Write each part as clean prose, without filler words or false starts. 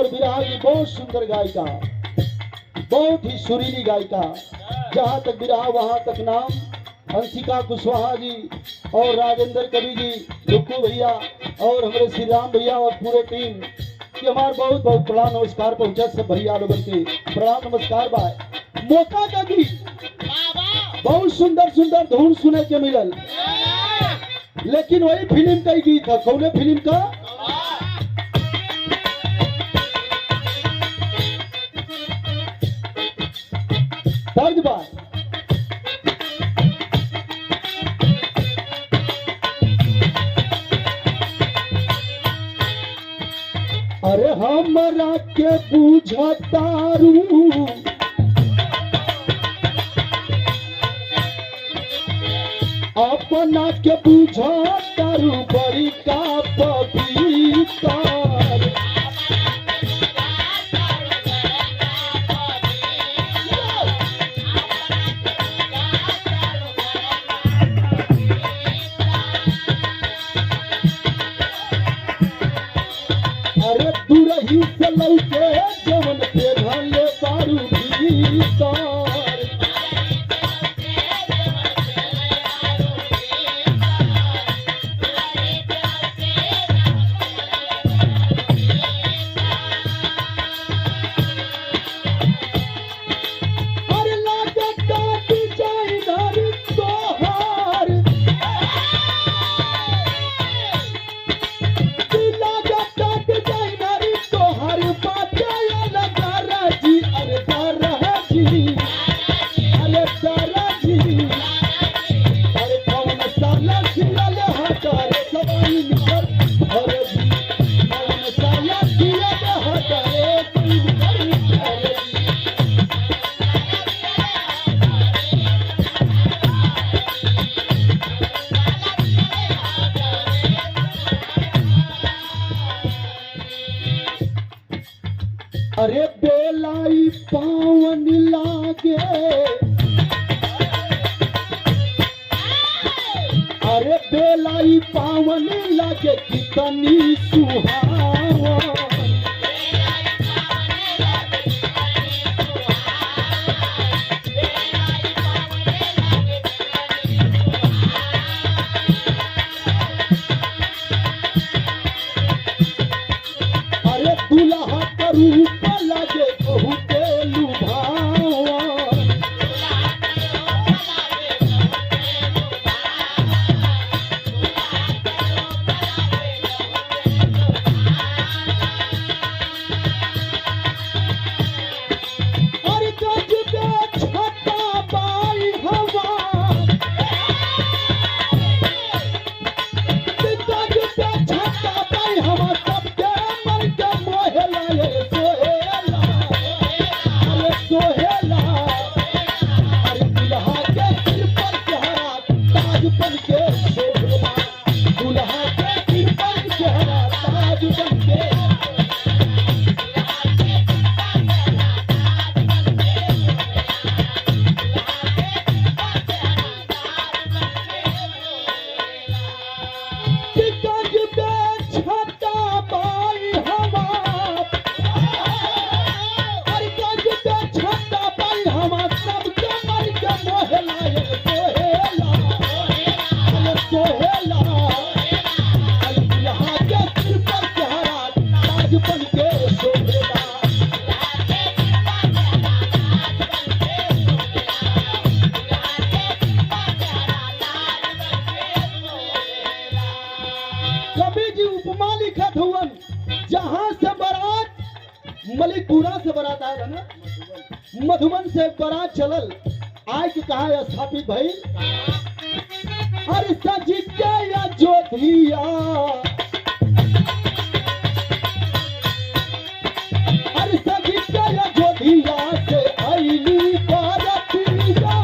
और बिरहा की बहुत सुंदर गायिका, बहुत ही सुरीली गायिका, जहाँ तक बिरहा वहाँ तक नाम हंसिका कुशवाहा जी और राजेंद्र कवि जी, लुक्कू भैया और हमारे श्री राम भैया और पूरे टीम कि हमारे बहुत बहुत प्रणाम नमस्कार पहुंचा सब भैया लोगन के प्रणाम नमस्कार बाय। मौका का गीत बहुत सुंदर सुंदर धुन सुने के मिलल, लेकिन वही फिल्म का ही गीत है। कौने फिल्म का? दर्द बा। अरे हमरा के बुझतारू अपना के बुझतारू बड़ी का पपीतर। अरे दुरही से लौके जवन पेघले बारू भीतर। अरे लागता डिजाइनर तोहार, लागता डिजाइनर तोहार बाटे लगा राजी। अरे दाराजी, अरे दाराजी, अरे कौन साला सियाले हटारे सवाई निकर अरे जी, कौन साला सियाले हटारे सवाई निकर अरे जी। अरे बेलाई पावन लागे, अरे बेलाई पावन लागे कितनी सुहावन। अरे दुल्हा का रूप लागे बहुते लुभावन। अरे गजबे छता बाई हवा, गजबे छता बाई हवा, सबके मन के मोहेला ये सोहेला, अरे सोहेला। अरे दुल्हा के सिर पर चेहरा ताज बन के शोभेला, दुल्हा के सिर पर चेहरा ताज बन के। गजबे छता बाई हवा, अरे गजबे छता बाई हवा, सबके मन के मोहेला ये सोहेला, अरे सोहेला। अरे दुल्हा के सिर पर चेहरा ताज बन के शोभेला। कवि जी उपमा लिखत हुवन, जहां से बारात मलिकपुरा से बारात आयल ना, मधुबन से बारात चलल आय के कहा स्थापित भइल। अरे सज के अयोध्या, अरे सज के अयोध्या से आईली बारातिया।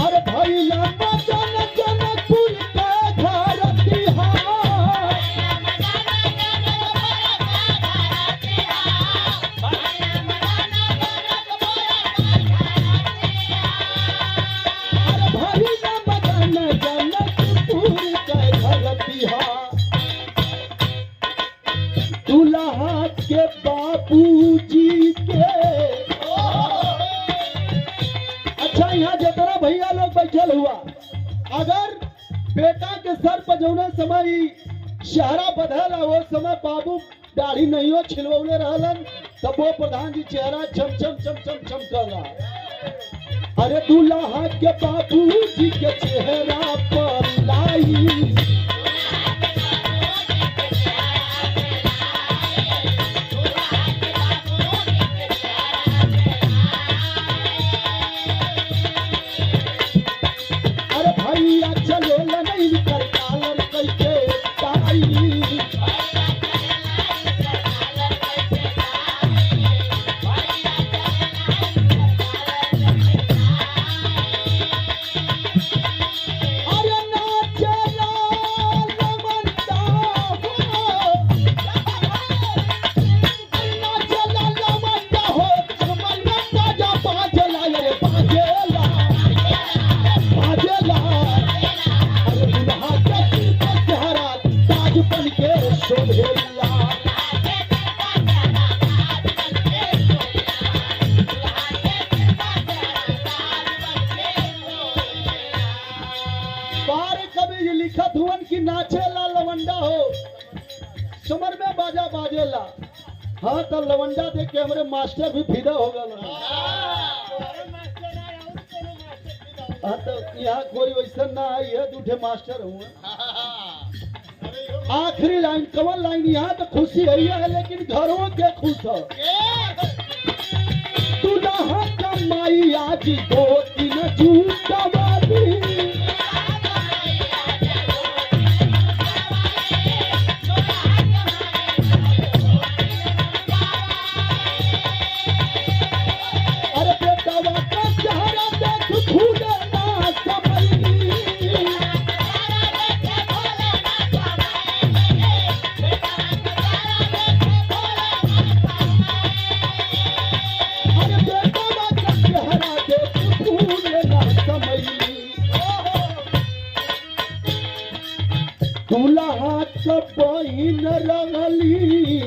अरे भैया मदन जनकपुर के धरतिहा। के बाबूजी के। अच्छा, यहाँ जितना भैया लोग बैठल हुआ, अगर बेटा के सर पर जौना समय चेहरा बदल वो समय बाबू दाढ़ी नहीं हो छिलवले रहलन, तब वो प्रधान जी चेहरा चम चम चम चम चमकला। अरे दूल्हा के बाबूजी के चेहरा पर लाई, अरे भैया चले नहीं कर कालर कैसे ताई। अरे नाचला लमंता हो, नाचला लमंता हो, कमल में बाजा बाजला, अरे बाजेला बाजेला। अरे दुल्हा के सिर पर चेहरा ताज बन के शोभेला। बार कभी ये लिखत हुवन कि नाचेला लवंडा हो, समर में बाजा बाजेला। हाँ तो लवंडा देख के हमरे मास्टर भी फिदा हो गए। हाँ तो यहाँ कोई वैसा ना आई है, दूठे मास्टर हुए। आखिरी लाइन कवन लाइन, यहाँ तो खुशी है ही है, लेकिन घरों के खुश हो। दुल्हा कमाई आज दो तीन झूठा वाली, अरे बेटवा का चेहरा देख फूले ना समई। अरे बेटवा का चेहरा देख फूले ना समई। दूल्हा के बहिन रहली,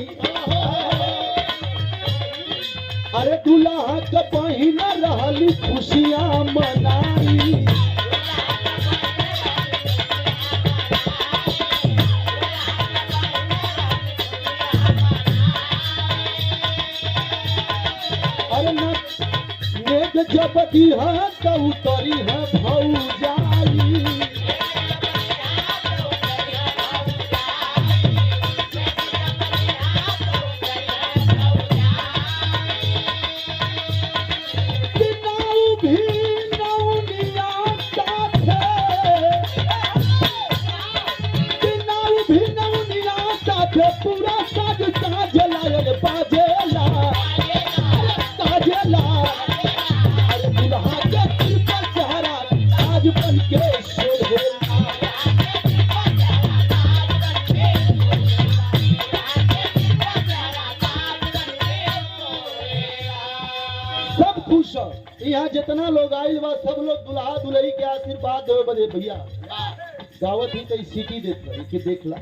अरे दूल्हा के बहिन रहली खुशियाँ मनाई। अरे न नेग जब है तो उतरी है भौजाई। बिनाऊ भी नौनिया साथे, बिनाऊ भी नौनिया साथे, पूरा साज साजला, अरे बाजेला साजेला। अरे दुल्हा के सिर पर चेहरा ताज बन के शोभेला। सब खुश है। यहाँ जितना लोग आइल बा सब लोग दुल्हा दुल्ही के आशीर्वाद देवे बदे भैया गावत ही तो सीटी देत रही कि देख ला,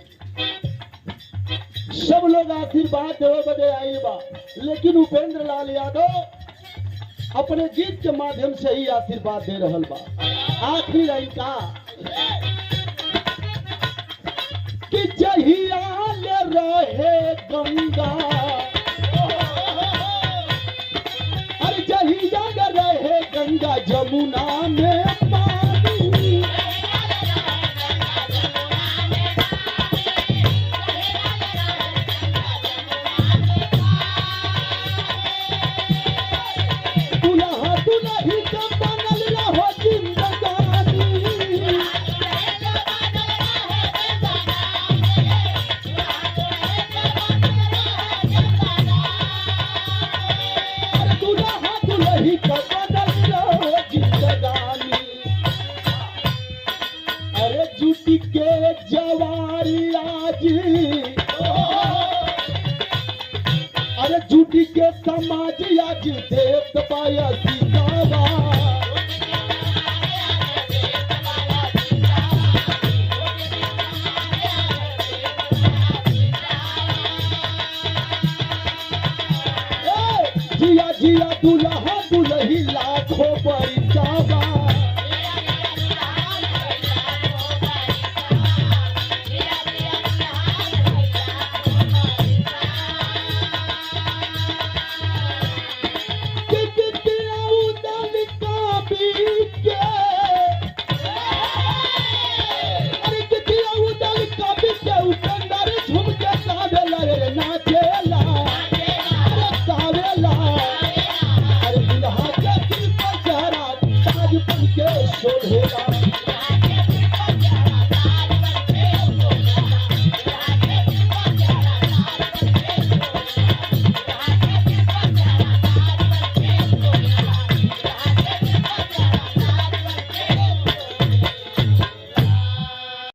सब लोग आशीर्वाद देवे बदे आइल बा, लेकिन उपेंद्र लाल यादव अपने गीत के माध्यम से ही आशीर्वाद दे रहल बा। आखिरी लाइन का कि जहिया ले रहे गंगा, अरे जहिया ले रहे गंगा जमुना में पानी, दुल्हा दुल्ही के बनल रहो जिंदगानी। अरे दुल्हा दुल्ही के बनल रहो जिंदगानी। अरे जुटी के जवारी आज, अरे जुटी के समाज आज देत पाया सीतावा। जिया जिया दुल्हा दुलही लाखों परिचावा। कितने उदल का बीके, अरे कितने उदल का बीके, उपेंद्र झूम के गावेला रे नाचेला, अरे गावेला। अरे दुल्हा के सिर पर चेहरा ताज बन के शोभेला।